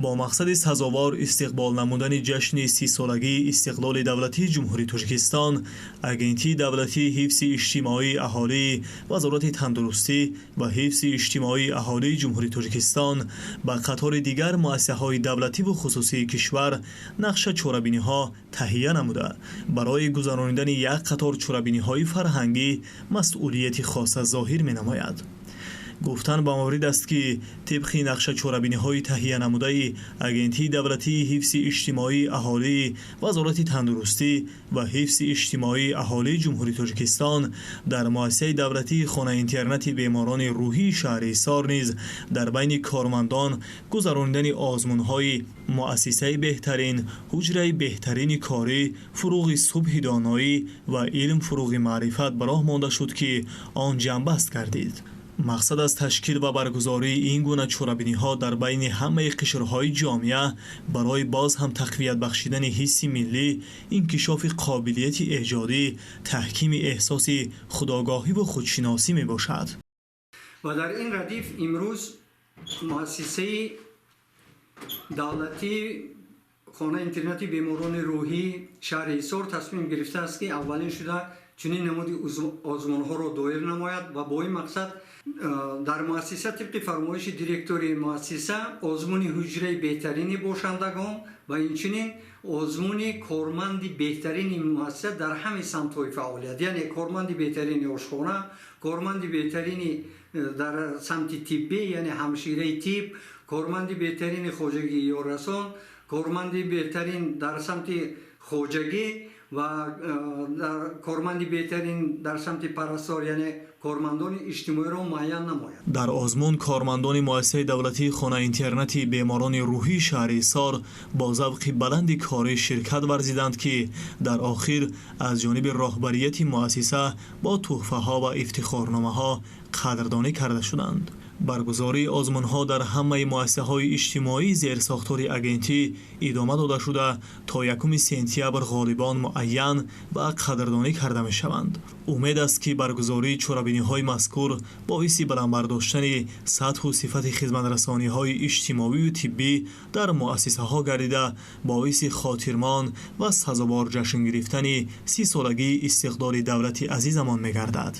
Бо мақсади сазовор истиқбол намудани ҷашни 30-солагии истиқлоли давлатии Ҷумҳурии Тоҷикистон, Агентии давлатии ҳифзи иҷтимоии аҳолӣ, Вазорати тандурустӣ ва ҳифзи иҷтимоии аҳолии Ҷумҳурии Тоҷикистон ба қатори дигар муассисаҳои давлативу хусусии кишвар нақша чорабиниҳо таҳия намуда, барои гузаронидани як қатор чорабиниҳои фарҳангӣ масъулияти хоса зоҳир менамояд. Гуфтан ба маврид аст, ки тибқи нақша чорабиниҳои таҳиянамудаи Агентии давлатии ҳифзи иҷтимоии аҳолӣ, Вазорати тандурустӣ ва ҳифзи иҷтимоии аҳолии Ҷумҳурии Тоҷикистон, дар муассисаи давлатии хона-интернати беморони рӯҳии шаҳри Ҳисор низ дар байни кормандон гузаронидани озмунҳои «Муассисаи беҳтарин», «Ҳуҷраи беҳтарини корӣ», «Фурӯғи субҳи доноӣ» ва «Илм фурӯғи маърифат» ба роҳ монда шуд, ки он ҷамъбаст гардид. Мақсад аз ташкил ва баргузории ин гуна чорабиниҳо дар байни ҳамаи қишрҳои ҷомеа барои боз ҳам тақвият бахшидани ҳисси миллӣ, инкишофи қобилияти эҷодӣ, таҳкими эҳсоси худогоҳиву худшиносӣ мебошад. Ва дар ин радиф имрӯз муассисаи давлатии хонаи интернати беморони рӯҳӣ шаҳри Ҳисор тасмим гирифтааст, ки аввалин шуда чунин намуди озмунҳоро доир намояд ва бо ин мақсад дар муассиса тибқи фармоиши директори муассиса озмуни «Ҳуҷраи беҳтарини бошандагон» ва инчунин озмуни «Корманди беҳтарини муассиса» дар ҳамаи самтҳои фаъолият, яъне корманди беҳтарини ошхона, корманди беҳтарини дар самти тиббӣ, яъне ҳамшираи тиб, корманди беҳтарини хоҷагии ёррасон, корманди беҳтарин дар самти хоҷагӣ ва корманди беҳтарин дар самти парастор, яъне кормандони иҷтимоиро муайян намояд. Дар озмун кормандони муассисаи давлатии хона-интернати беморони рӯҳии шаҳри Ҳисор бо завқи баланди корӣ ширкат варзиданд, ки дар охир аз ҷониби роҳбарияти муассиса бо тӯҳфаҳо ва ифтихорномаҳо қадрдонӣ карда шуданд. Баргузории озмунҳо дар ҳамаи муассисаҳои иҷтимоии зерсохтори агентӣ идома дода шуда, то 1 сентябр ғолибон муайян ва қадрдонӣ карда мешаванд. Умед аст, ки баргузории чорабиниҳои мазкур боиси баландбардоштани сатҳу сифати хизматрасониҳои иҷтимоию тиббӣ дар муассисаҳо гардида, боиси хотирмон ва сазовор ҷашн гирифтани 30-солагии истиқлоли давлати азизамон мегардад.